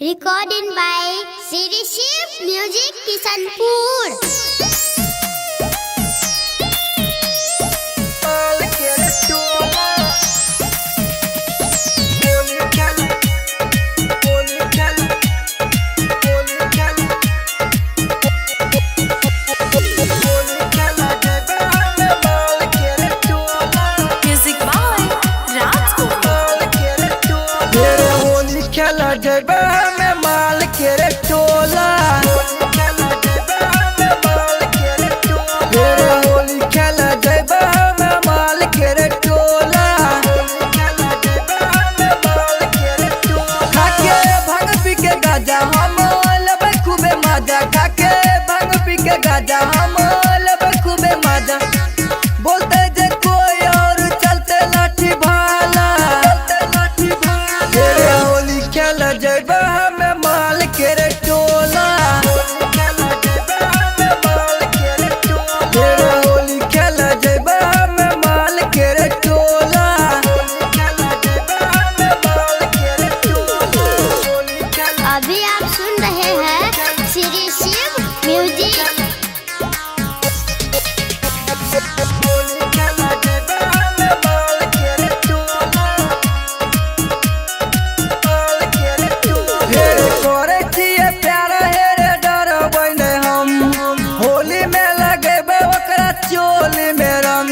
Recording by Shri Shiv music Kishanpur. Music by Raj Kohli. Holi खेला जेबे में माल के रे टोला, रे होली खेला जेबे में माल के रे टोला। खाके भांग पी के गाजा हम लेबै खूबे मजा, खाके भांग पी के गाजा हम लेबै खूबे मजा। बोलते जे कोई और चलते लाठी भाला, रे होली खेला जेबे हमें माल के रे टोला, रे होली खेला जेबे हमें माल के रे टोला। अभी आप सुन रहे हैं श्री शिव म्यूजिक। हे करे छियै प्यार हे रे डरबै नै हम, होली में लगेबै ओकरा चोली में रंग,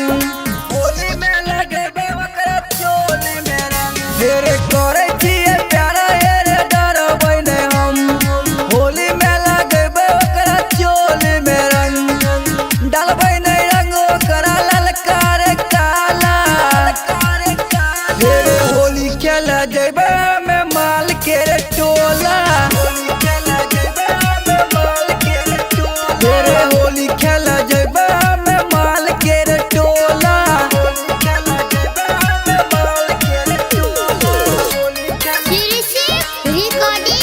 होली में लगेबै ओकरा चोली में रंग। हे रे करे छियै प्यार हे रे डरबै नै हम, होली में लगेबै ओकरा चोली में रंग। डालबै नै रंग ओकरा ललका रे काला, हे रे होली खेला जेबै हमें माल के रे टोला, हे रे होली खेला जेबै हमें माल के रे टोला। Shri Shiv recording